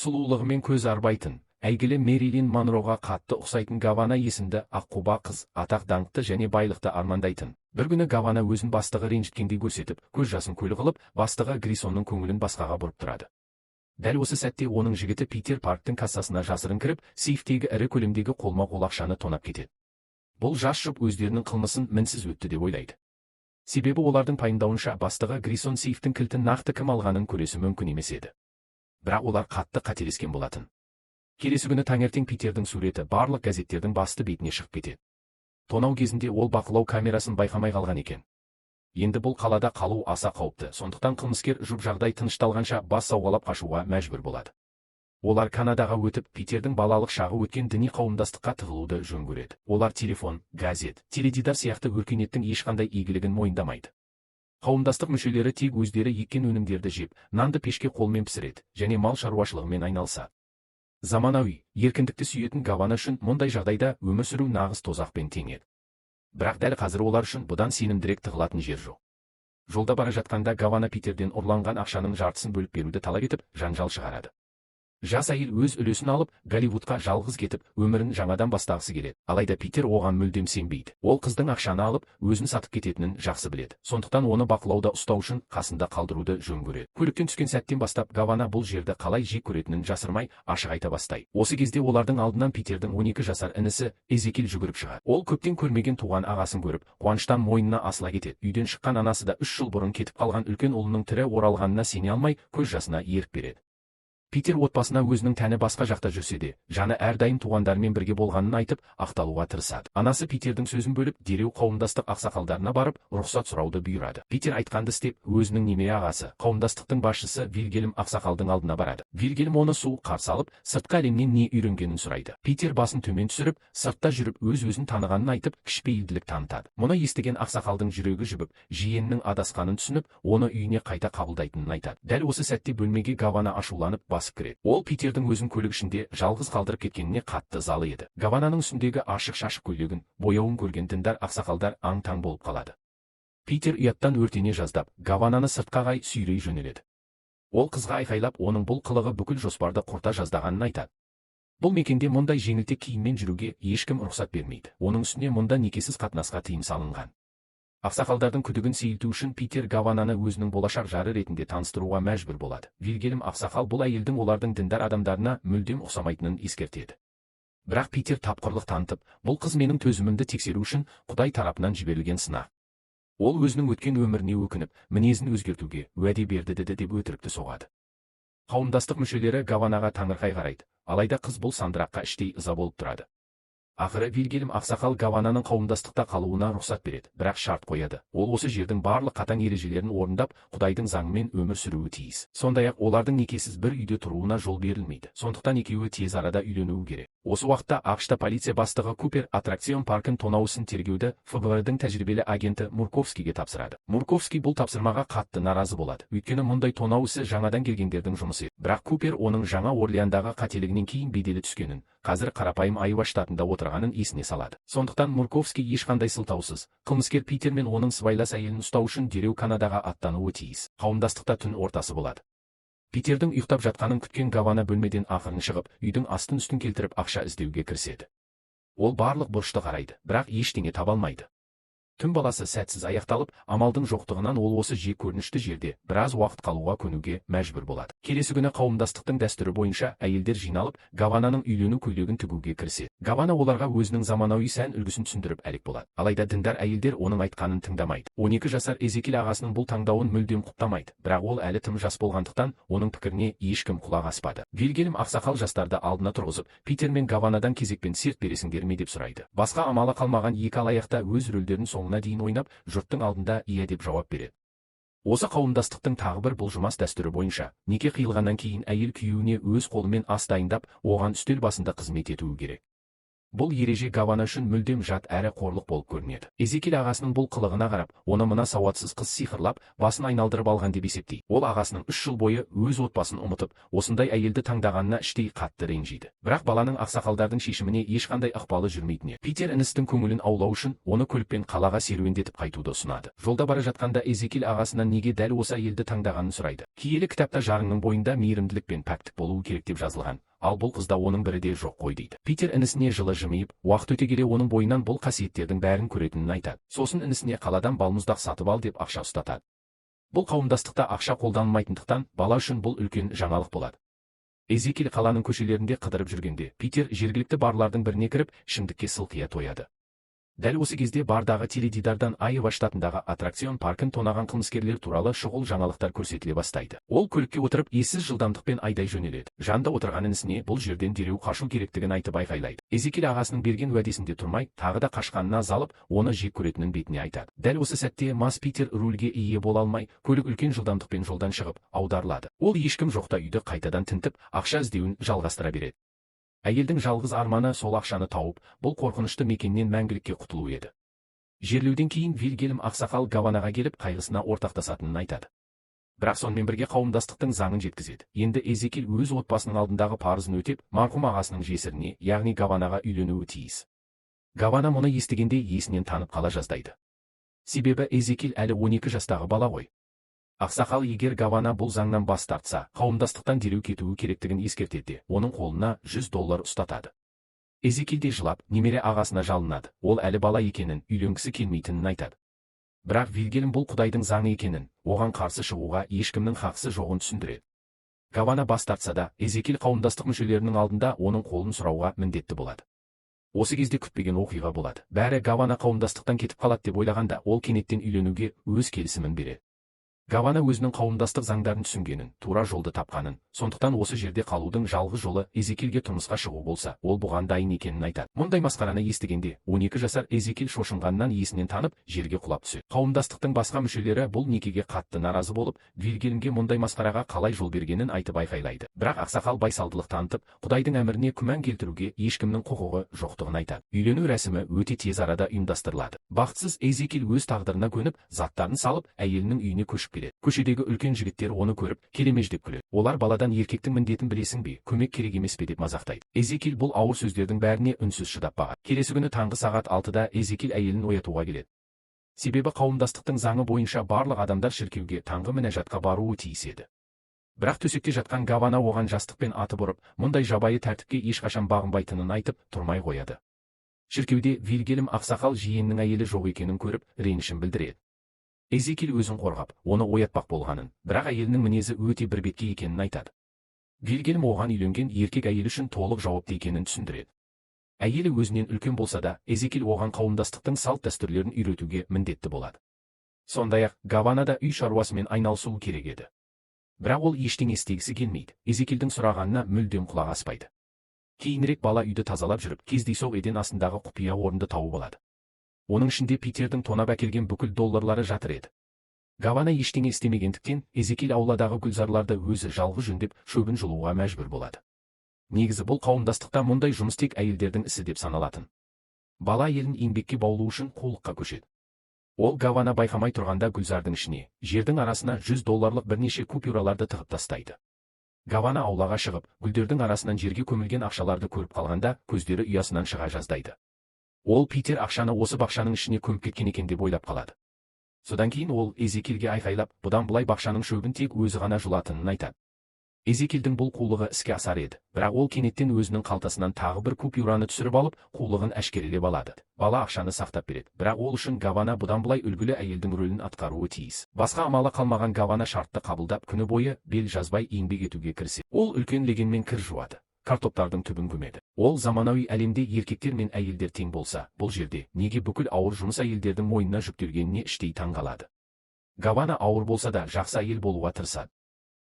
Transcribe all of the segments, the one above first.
Сұлулығымен көз арбайтын, әйгілі Мэрилин Монроға қатты ұқсайтын Гавана есімді аққұба қыз атақ-даңқты және байлықты армандайтын. Бір күні Гавана өзін бастығы ренжіткендей көрсетіп, көз жасын көл қылып, бастығы Грисонның көңілін басқаға бұрып тұрады. Дәл осы сәтте оның жігіті Питер парктің кассасына жасырын кіріп, сейфтегі ірі көлемдегі қолма-қол ақшаны тонап кетеді. Бұл жас жұп өздерінің қылмысын мінсіз өтті деп ойлайды. Себебі олардың пайымдауынша, бастығы Грисон сейфтің кілтін нақты кім алғанын көресі мүмкін емес еді. Бірақ олар қатты қателескен болатын. Келесі күні таңертең Питердің суреті барлық газеттердің басты бетіне шығып кетеді. Тонау кезінде ол бақылау камерасын байқамай қалған екен. Енді бұл қалада қалу аса қауіпті, сондықтан қылмыскер жұп жағдай тынышталғанша бас сауғалап қашуға мәжбүр болады. Олар Канадаға өтіп, Питердің балалық шағы өткен діни қауымдастыққа тығылуды жөн көреді. Олар телефон, газет, теледидар сияқты өркениеттің ешқандай игілігін мойындамайды. Қауымдастық мүшелері тек өздері еккен өнімдерді жеп, нанды пешке қолмен пісіреді және мал шаруашылығымен айналысады. Заманауи, еркіндікті сүйетін Гавана үшін мұндай жағдайда өмір сүру нағыз тозақпен тең еді. Бірақ дәл қазір олар үшін бұдан сенімдірек тығылатын жер жоқ. Жолда бара жатқанда Гавана Питерден ұрланған ақшаның жартысын бөліп беруді талап етіп, жанжал шығарады. Жас әйел өз үлесін алып, Голливудқа жалғыз кетіп, өмірін жаңадан бастағысы келеді. Алайда Питер оған мүлдем сенбейді. Ол қыздың ақшаны алып, өзін сатып кететінін жақсы біледі. Сондықтан оны бақылауда ұстау үшін қасында қалдыруды жөн көреді. Көліктен түскен сәттен бастап Гавана бұл жерді қалай жек көретінін жасырмай, ашық айта бастайды. Осы кезде олардың алдынан Питердің 12 жасар інісі Эзекил жүгіріп шығады. Ол көптен көрмеген туған ағасын көріп, қуаныштан мойнына асыла кетеді. Үйден шыққан анасы да 3 жыл бұрын кетіп қалған үлкен ұлының тірі оралғанына сене алмай, көз жасына ерік береді. Питер отбасына өзінің тәні басқа жақта жүрсе де, жаны әрдайым туғандарымен бірге болғанын айтып, ақталуға тырысады. Анасы Питердің сөзін бөліп, дереу қауымдастық ақсақалдарына барып, рұқсат сұрауды бұйырады. Питер айтқанды істеп, өзінің немере ағасы, қауымдастықтың басшысы Вильгельм ақсақалдың алдына барады. Вильгельм оны суық қарсы алып, сыртқы әлемнен не үйренгенін сұрайды. Питер басын төмен түсіріп, сыртта жүріп өз-өзін танығанын айтып, кішіпейілділік танытады. Мұны естіген ақсақалдың жүрегі жібіп, жиенінің адасқанын түсініп, оны үйіне қайта қабылдайтынын айтады. Дәл осы сәтте бөлмеге Гавана ашуланып басып кіреді. Ол Питердің өзін көлік ішінде жалғыз қалдырып кеткеніне қатты ызалы еді. Гавананың үстіндегі ашық-шашық көйлегін, бояуын көрген діндар ақсақалдар аң-таң болып қалады. Питер ұяттан өртене жаздап, Гавананы сыртқа қарай сүйрей жөнеледі. Ол қызға айқайлап, оның бұл қылығы бүкіл жоспарды құрта жаздағанын айтады. Бұл мекенде мұндай жеңілтек киіммен жүруге ешкім рұқсат бермейді. Оның үстіне мұнда некесіз қатынасқа тыйым салынған. Ақсақалдардың күдігін сейілту үшін Питер Гавананы өзінің болашақ жары ретінде таныстыруға мәжбүр болады. Вильгельм ақсақал бұл әйелдің олардың діндар адамдарына мүлдем ұқсамайтынын ескертеді. Бірақ Питер тапқырлық танытып, бұл қыз менің төзімімді тексеру үшін Құдай тарапынан жіберілген сынақ. Ол өзінің өткен өміріне өкініп, мінезін өзгертуге уәде берді деп өтірікті соғады. Қауымдастық мүшелері Гаванаға таңырқай қарайды, алайда қыз бұл сандыраққа іштей ыза болып тұрады. Ақыры Вильгельм ақсақал Гавананың қауымдастықта қалуына рұқсат береді, бірақ шарт қояды. Ол осы жердің барлық қатаң ережелерін орындап, Құдайдың заңымен өмір сүруі тиіс. Сондай-ақ олардың некесіз бір үйде тұруына жол берілмейді. Сондықтан екеуі тез арада үйленуі керек. Осы уақытта АҚШ-та полиция бастығы Купер аттракцион паркін тонау ісін тергеуді ФБР-дің тәжірибелі агенті Мурковскийге тапсырады. Мурковский бұл тапсырмаға қатты наразы болады. Өйткені мұндай тонау ісі жаңадан келгендердің жұмысы. Бірақ Купер оның Жаңа Орлеандағы қателігінен кейін беделі түскенін, қазір қарапайым Айова штатында отырғанын есіне салады. Сондықтан Мурковский ешқандай сылтаусыз, қылмыскер Питер мен оның сыбайлас әйелін ұстау үшін дереу Канадаға аттануы тиіс. Қауымдастықта түн ортасы болады. Питердің ұйықтап жатқанын күткен Гавана бөлмеден ақырын шығып, үйдің астын үстін келтіріп ақша іздеуге кіріседі. Ол барлық бұрышты қарайды, бірақ ештеңе таба алмайды. Түн баласы сәтсіз аяқталып, амалдың жоқтығынан ол осы жек көрінішті жерде біраз уақыт қалуға көнуге мәжбүр болады. Келесі күні қауымдастықтың дәстүрі бойынша әйелдер жиналып, Гавананың үйлену көйлегін тігуге кіріседі. Гавана оларға өзінің заманауи сән үлгісін түсіндіріп әлек болады. Алайда діндар әйелдер оның айтқанын тыңдамайды. 12 жасар Эзекил ағасының бұл таңдауын мүлдем құптамайды, бірақ ол әлі тым жас болғандықтан оның пікіріне ешкім құлақ аспады. Вильгельм ақсақал жастарды алдына тұрғызып, Питер мен Гаванадан кезекпен серт бересіңдер ме деп сұрайды. Басқа амалы қалмаған екі алаяқ та өз рөлдерін соңына дейін ойнап, жұрттың алдында иә деп жауап береді. Осы қауымдастықтың тағы бір бұлжымас дәстүрі бойынша, неке қиылғаннан кейін әйел күйеуіне өз қолымен ас дайындап, оған үстел басында қызмет етуі керек. Бұл ереже Гавана үшін мүлдем жат әрі қорлық болып көрінеді. Эзекиль ағасының бұл қылығына қарап, оны мына сауатсыз қыз сиқырлап, басын айналдырып алған деп есептейді. Ол ағасының 3 жыл бойы өз отбасын ұмытып, осындай әйелді таңдағанына іштей қатты ренжиді. Бірақ баланың ақсақалдардың шешіміне ешқандай ықпалы жүрмейтін еді. Питер інісінің көңілін аулау үшін оны көлікпен қалаға серуендетіп қайтуды ұсынады. Жолда бара жатқанда Эзекиль ағасынан неге дәл осы әйелді таңдағанын сұрайды. Киелі кітапта жарыңның бойында мейірімділік пен пәктік болуы керек деп жазылған. Ал бұл қызда оның бірі де жоқ қой дейді. Питер інісіне жылы жымиып, уақыт өте келе оның бойынан бұл қасиеттердің бәрін көретінін айтады. Сосын інісіне қаладан балмұздақ сатып ал деп ақша ұстатады. Бұл қауымдастықта ақша қолданылмайтындықтан бала үшін бұл үлкен жаңалық болады. Эзекиль қаланың көшелерінде қыдырып жүргенде, Питер жергілікті барлардың біріне кіріп, ішімдікке сылқия тояды. Дәл осы кезде бардағы теледидардан Айова штатындағы аттракцион паркін тонаған қылмыскерлер туралы шұғыл жаңалықтар көрсетіле бастайды. Ол көлікке отырып, ессіз жылдамдықпен айдай жөнеледі. Жанда отырған інісіне бұл жерден дереу қашу керектігін айтып айқайлайды. Эзекиль ағасының берген уәдесінде тұрмай, тағы да қашқанына залып, оны жек көретінін бетіне айтады. Дәл осы сәтте мас Питер рульге ие бола алмай, көлік үлкен жылдамдықпен жолдан шығып, аударылады. Ол ешкім жоқта үйді қайтадан тінтіп, ақша іздеуін жалғастыра береді. Әйелдің жалғыз арманы сол ақшаны тауып, бұл қорқынышты мекеннен мәңгілікке құтылу еді. Жерлеуден кейін Вильгельм ақсақал Гаванаға келіп қайғысына ортақтасатынын айтады. Бірақ сонымен бірге қауымдастықтың заңын жеткізеді. Енді Эзекиль өз отбасының алдындағы парызын өтеп, марқұм ағасының жесіріне, яғни Гаванаға үйленуі тиіс. Гавана мұны естігенде есінен танып қала жаздайды. Себебі Эзекиль әлі 12 жастағы бала ғой. Ақсақал егер Гавана бұл заңнан бас тартса, қауымдастықтан дереу кетуі керектігін ескертеді, оның қолына $100 ұстатады. Эзекиль де жылап, немере ағасына жалынады, ол әлі бала екенін, үйленгісі келмейтінін айтады. Бірақ Вильгельм бұл Құдайдың заңы екенін, оған қарсы шығуға ешкімнің хақысы жоғын түсіндіреді. Гавана бас тартса да, Эзекиль қауымдастық мүшелерінің алдында оның қолын сұрауға міндетті болады. Осы кезде күтпеген оқиға болады. Бәрі Гавана қауымдастықтан кетіп қалады деп ойлағанда, ол кенеттен үйленуге өз келісімін береді. Гавана өзінің қауымдастық заңдарын түсінгенін, тура жолды тапқанын, сондықтан осы жерде қалудың жалғыз жолы Эзекильге тұрмысқа шығу болса, ол бұған дайын екенін айтады. Мұндай масқараны естігенде 12 жасар Эзекиль шошынғаннан есінен танып, жерге құлап түседі. Қауымдастықтың басқа мүшелері бұл некеге қатты наразы болып, Вильгельмге мұндай масқараға қалай жол бергенін айтып айқайлайды. Бірақ ақсақал байсалдылық танытып, Құдайдың әміріне күмән келтіруге ешкімнің құқығы жоқтығын айтады. Үйлену рәсімі өте тез арада ұйымдастырылады. Бақытсыз Эзекиль өз тағдырына көніп, заттарын салып, әйелінің үйіне көшіп келеді. Көшедегі үлкен жігіттер оны көріп, келемеждеп күледі. Олар баладан еркектің міндетін білесің бе, көмек керек емес пе деп мазақтайды. Эзекиль бұл ауыр сөздердің бәріне үнсіз шыдап бағады. Келесі күні таңғы сағат 6-да Эзекиль әйелін оятуға келеді. Себебі қауымдастықтың заңы бойынша барлық адамдар шіркеуге таңғы мінәжатқа баруы тиіс еді. Бірақ төсекте жатқан Гавана оған жастықпен атып ұрып, мұндай жабайы тәртіпке ешқашан бағынбайтынын айтып, тұрмай қояды. Шіркеуде Вильгельм ақсақал жиенінің әйелі жоқ екенін көріп, ренішін білдіреді. Эзекиль өзін қорғап, оны оятпақ болғанын, бірақ әйелінің мінезі өте бірбеткей екенін айтады. Вильгельм оған үйленген еркек әйел үшін толық жауапты екенін түсіндіреді. Әйелі өзінен үлкен болса да, Эзекиль оған қауымдастықтың салт дәстүрлерін үйретуге міндетті болады. Сондай-ақ, Гавана да үй шаруасымен айналысуы керек еді. Бірақ ол ештеңе істегісі келмейді. Эзекильдің сұрағанына мүлдем құлақ аспайды. Кейінірек бала үйді тазалап жүріп, кездейсоқ еден астындағы құпия орынды тауып алады. Оның ішінде Питердің тонап әкелген бүкіл долларлары жатыр еді. Гавана ештеңе істемегендіктен, Эзекиль ауладағы гүлзарларды өзі жалғыз жөндеп, шөбін жұлуға мәжбүр болады. Негізі бұл қауымдастықта мұндай жұмыс тек әйелдердің ісі деп саналатын. Бала әйелін еңбекке баулу үшін қулыққа көшеді. Ол Гавана байқамай тұрғанда гүлзардың ішіне, жердің арасына $100 бірнеше купюраларды тығып тастайды. Гавана аулаға шығып, гүлдердің арасынан жерге көмілген ақшаларды көріп қалғанда, көздері ұясынан шыға жаздайды. Ол Питер ақшаны осы бақшаның ішіне көміп кеткен екен деп ойлап қалады. Содан кейін ол Эзекильге айқайлап, бұдан былай бақшаның шөбін тек өзі ғана жұлатынын айтады. Эзекильдің бұл қулығы іске асар еді, бірақ ол кенеттен өзінің қалтасынан тағы бір купюраны түсіріп алып, қулығын әшкерелеп алады. Бала ақшаны сақтап береді, бірақ ол үшін Гавана бұдан былай үлгілі әйелдің рөлін атқаруы тиіс. Басқа амалы қалмаған Гавана шартты қабылдап, күні бойы бел жазбай еңбек етуге кіріседі. Ол үлкен легенмен кір жуады, картоптардың түбін көмеді. Ол заманауи әлемде еркектер мен әйелдер тең болса, бұл жерде неге бүкіл ауыр жұмыс әйелдердің мойнына жүктелгеніне іштей таңғалады. Гавана ауыр болса да жақсы әйел болуға тырысады.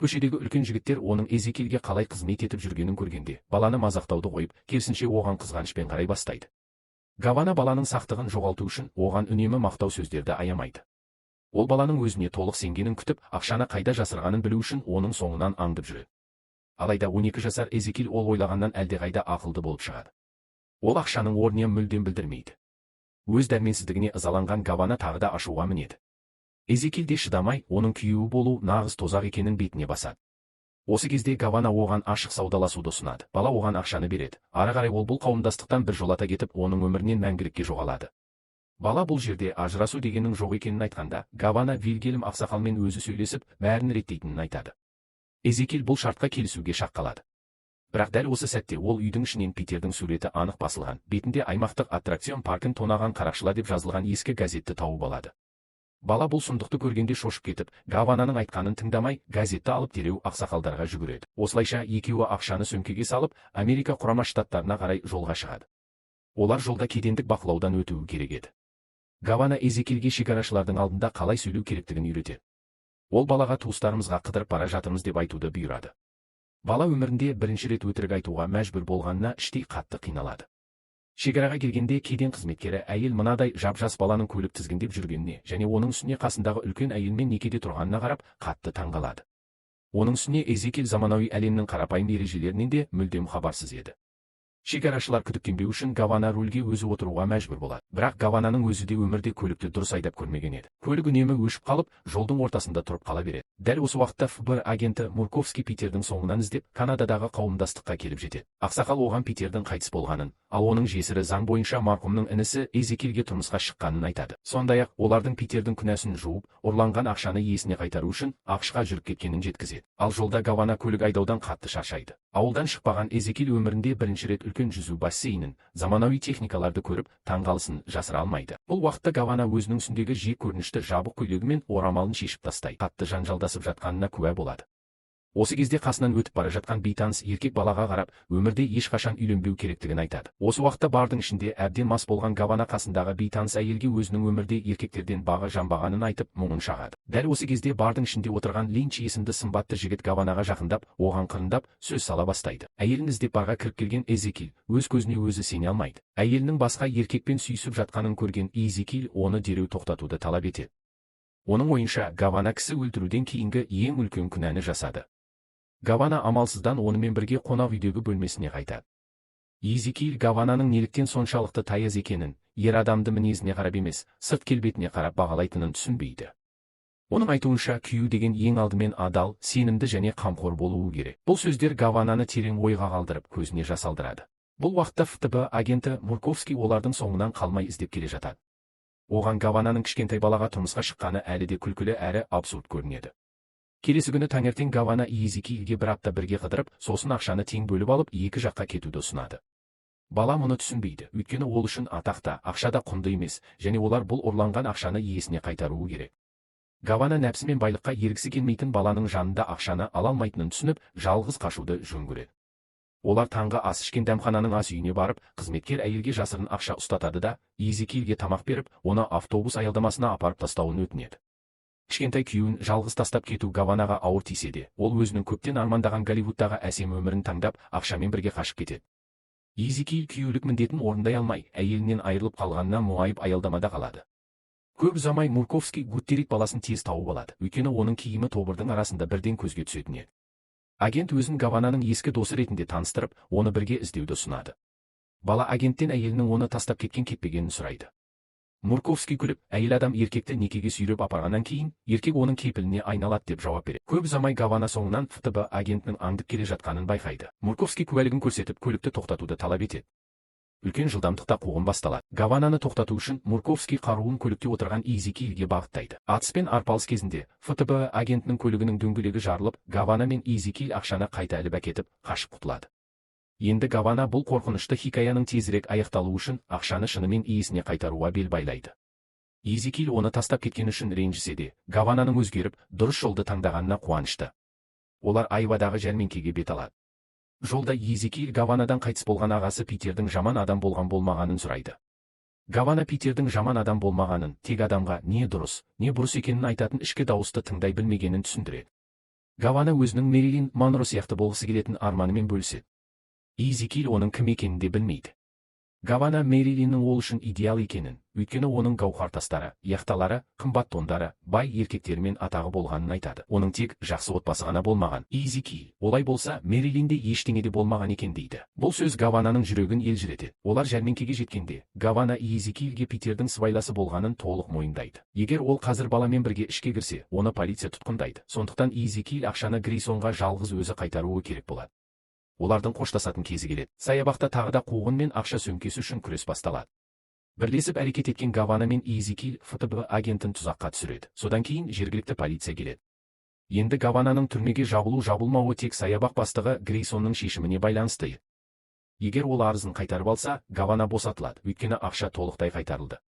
Көшедегі үлкен жігіттер оның Эзекильге қалай қызмет етіп жүргенін көргенде, баланы мазақтауды қойып, керісінше оған қызғанышпен қарай бастайды. Гавана баланың сақтығын жоғалту үшін оған үнемі мақтау сөздерді аямайды. Ол баланың өзіне толық сенгенін күтіп, ақшаны қайда жасырғанын білу үшін оның соңынан аңдып жүреді. Алайда 12 жасар Эзекиль ол ойлағаннан әлдеқайда ақылды болып шығады. Ол ақшаның орнын мүлдем білдірмейді. Өз дәрменсіздігіне ызаланған Гавана тағы да ашуға мінеді. Эзекиль де шыдамай, оның күйеуі болу нағыз тозақ екенін бетіне басады. Осы кезде Гавана оған ашық саудаласуды ұсынады. Бала оған ақшаны береді. Ары қарай ол бұл қауымдастықтан бір жолата кетіп, оның өмірінен мәңгілікке жоғалады. Бала бұл жерде ажырасу дегеннің жоқ екенін айтқанда, Гавана Вильгельм ақсақалмен өзі сөйлесіп, бәрін реттейтінін айтады. Эзекиль бұл шартқа келісуге шақ қалады. Бірақ дәл осы сәтте ол үйдің ішінен Питердің суреті анық басылған, бетінде аймақтық аттракцион паркін тонаған қарақшылар деп жазылған ескі газетті тауып алады. Бала бұл сұмдықты көргенде шошып кетіп, Гавананың айтқанын тыңдамай, газетті алып дереу ақсақалдарға жүгіреді. Осылайша екеуі ақшаны сөмкеге салып, Америка Құрама Штаттарына қарай жолға шығады. Олар жолда кедендік бақылаудан өтуі керек еді. Гавана Эзекильге шекарашылардың алдында қалай сөйлеу керектігін үйретеді. Ол балаға туыстарымызға қыдырып бара жатырмыз деп айтуды бұйырады. Бала өмірінде бірінші рет өтірік айтуға мәжбүр болғанына іштей қатты қиналады. Шекараға келгенде кеден қызметкері әйел мынадай жап-жас баланың көлік тізгіндеп жүргеніне және оның үстіне қасындағы үлкен әйелмен некеде тұрғанына қарап қатты таңғалады. Оның үстіне Эзекиль заманауи әлемнің қарапайым ережелерінен де мүлдем хабарсыз еді. Шекарашылар күдіктенбеу үшін Гавана рульге өзі отыруға мәжбүр болады. Бірақ Гавананың өзі де өмірде көлікті дұрыс айдап көрмеген еді. Көлік үнемі өшіп қалып, жолдың ортасында тұрып қала береді. Дәл осы уақытта ФБР агенті Мурковский Питердің соңынан іздеп, Канададағы қауымдастыққа келіп жетеді. Ақсақал оған Питердің қайтыс болғанын, ал оның жесірі заң бойынша марқұмның інісі Эзекильге тұрмысқа шыққанын айтады. Сондай-ақ, олардың Питердің күнәсін жуып, ұрланған ақшаны иесіне қайтару үшін ақшқа жүріп кеткенін жеткізеді. Ал жолда Гавана көлік айдаудан қатты шаршайды. Ауылдан шықпаған Эзекиль өмірінде бірінші рет үлкен жүзу бассейнін, заманауи техникаларды көріп, таңғалысын жасыра алмайды. Бұл уақытта Гавана өзінің үстіндегі жек көрінішті жабық көйлегі мен орамалын шешіп тастай, қатты жанжалдасып жатқанына куә болады. Осы кезде қасынан өтіп бара жатқан бейтаныс еркек балаға қарап, өмірде ешқашан үйленбеу керектігін айтады. Осы уақытта бардың ішінде әбден мас болған Гавана қасындағы бейтаныс әйелге өзінің өмірде еркектерден бағы жанбағанын айтып, мұңын шағады. Дәл осы кезде бардың ішінде отырған Линч есімді сымбатты жігіт Гаванаға жақындап, оған қырындап, сөз сала бастайды. Әйелін іздеп барға кіріп келген Эзекиль өз көзіне өзі сене алмайды. Әйелінің басқа еркекпен сүйісіп жатқанын көрген Эзекиль оны дереу тоқтатуды талап етеді. Оның ойынша Гавана кісі өлтіруден кейінгі ең үлкен күнәні жасады. Гавана амалсыздан онымен бірге қонақ үйдегі бөлмесіне қайтады. Эзекиль Гавананың неліктен соншалықты таяз екенін, ер адамды мінезіне қарап емес, сырт келбетіне қарап бағалайтынын түсінбейді. Оның айтуынша, күйеу деген ең алдымен адал, сенімді және қамқор болуы керек. Бұл сөздер Гавананы терең ойға қалдырып, көзіне жас алдырады. Бұл уақытта ФТБ агенті Мурковский олардың соңынан қалмай іздеп келе жатады. Оған Гавананың кішкентай балаға тұрмысқа шыққаны әлі де күлкілі әрі абсурд көрінеді. Келесі күні таңертең Гавана Эзекильге бір апта бірге қыдырып, сосын ақшаны тең бөліп алып, екі жаққа кетуді ұсынады. Бала мұны түсінбейді, өйткені ол үшін атақ та, ақша да құнды емес, және олар бұл ұрланған ақшаны иесіне қайтаруы керек. Гавана нәпсі мен байлыққа ергісі келмейтін баланың жанында ақшаны ала алмайтынын түсініп, жалғыз қашуды жөн көреді. Олар таңғы ас ішкен дәмхананың ас үйіне барып, қызметкер әйелге жасырын ақша ұстатады да, Эзекильге тамақ беріп, оны автобус аялдамасына апарып тастауын өтінеді. Кішкентай күйеуін жалғыз тастап кету Гаванаға ауыр тисе де, ол өзінің көптен армандаған Голливудтағы әсем өмірін таңдап, ақшамен бірге қашып кетеді. Эзекиль күйеулік міндетін орындай алмай, әйелінен айырылып қалғанына мұңайып аялдамада қалады. Көп ұзамай Мурковский Гуттерик баласын тез тауып алады, өйткені оның киімі тобырдың арасында бірден көзге түсетін еді. Агент өзін Гавананың ескі досы ретінде таныстырып, оны бірге іздеуді ұсынады. Бала агенттен әйелінің оны тастап кеткен кетпегенін сұрайды. Мурковский күліп, әйел адам еркекті некеге сүйреп апарғаннан кейін, еркек оның кепіліне айналады деп жауап береді. Көп ұзамай Гавана соңынан ФТБ агентінің аңдып келе жатқанын байқайды. Мурковский куәлігін көрсетіп, көлікті тоқтатуды талап етеді. Үлкен жылдамдықта қуғын басталады. Гавананы тоқтату үшін Мурковский қаруын көлікте отырған Эзекильге бағыттайды. Атыс пен арпалыс кезінде ФТБ агентінің көлігінің дөңгелегі жарылып, Гавана мен Эзекиль ақшаны қайта іліп әкетіп, қашып құтылады. Енді Гавана бұл қорқынышты хикаяның тезірек аяқталуы үшін ақшаны шынымен иесіне қайтаруға бел байлайды. Эзекиль оны тастап кеткен үшін ренжісе де, Гавананың өзгеріп, дұрыс жолды таңдағанына қуанышты. Олар Айвадағы жәрмеңкеге бет алады. Жолда Эзекиль Гаванадан қайтыс болған ағасы Питердің жаман адам болған болмағанын сұрайды. Гавана Питердің жаман адам болмағанын, тек адамға не дұрыс, не бұрыс екенін айтатын ішкі дауысты тыңдай білмегенін түсіндіреді. Гавана өзінің Мэрилин Монро сияқты болғысы келетін арманымен бөліседі. Эзекиль оның кім екенін де білмейді. Гавана Мэрилиннің ол үшін идеал екенін, өйткені оның гауһар тастары, яхталары, қымбат тондары, бай еркектермен атағы болғанын айтады. Оның тек жақсы отбасы ғана болмаған. Иезекииль: «Олай болса, Мэрилинде ештеңе де болмаған екен», – дейді. Бұл сөз Гавананың жүрегін елжіретеді. Олар жәрмеңкеге жеткенде, Гавана Иезекиильге Питердің сыбайласы болғанын толық мойындайды. Егер ол қазір баламен бірге ішке кірсе, оны полиция тұтқындайды. Сондықтан Иезекииль ақшаны Грейсонға жалғыз өзі қайтаруы керек болады. Олардың қоштасатын кезі келеді. Саябақта тағы да қуғын мен ақша сөмкесі үшін күрес басталады. Бірлесіп әрекет еткен Гавана мен Иезекииль ФТБ агентін тұзаққа түсіреді. Содан кейін жергілікті полиция келеді. Енді Гавананың түрмеге жабылу жабылмауы тек саябақ бастығы Грейсонның шешіміне байланысты. Егер ол арызын қайтарып алса, Гавана босатылады, өйткені ақша толықтай қайтарылды.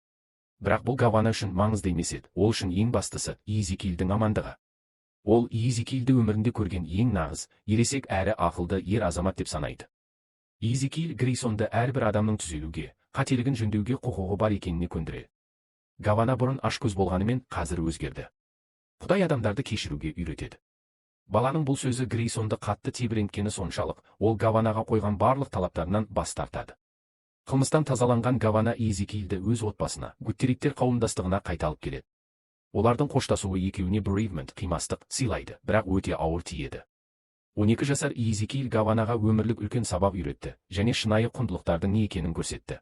Бірақ бұл Гавана үшін маңызды емес еді. Ол үшін ең бастысы – Иезекиильдің амандығы. Ол Иезекиильді өмірінде көрген ең нағыз, ересек әрі ақылды ер азамат деп санайды. Иезекииль Грейсонды әрбір адамның түзелуге, қателігін жөндеуге құқығы бар екеніне көндіреді. Гавана бұрын ашкөз болғанымен, қазір өзгерді. Құдай адамдарды кешіруге үйретеді. Баланың бұл сөзі Грейсонды қатты тебіренткені соншалық, ол Гаванаға қойған барлық талаптарынан бас тартады. Қылмыстан тазаланған Гавана Иезекиильді өз отбасына, гуттериттер қауымдастығына қайта алып келеді. Олардың қоштасуы екеуіне bereavement, қимастық сыйлайды, бірақ өте ауыр тиеді. 12 жасар Иезекииль Гаванаға өмірлік үлкен сабақ үйретті және шынайы құндылықтардың не екенін көрсетті.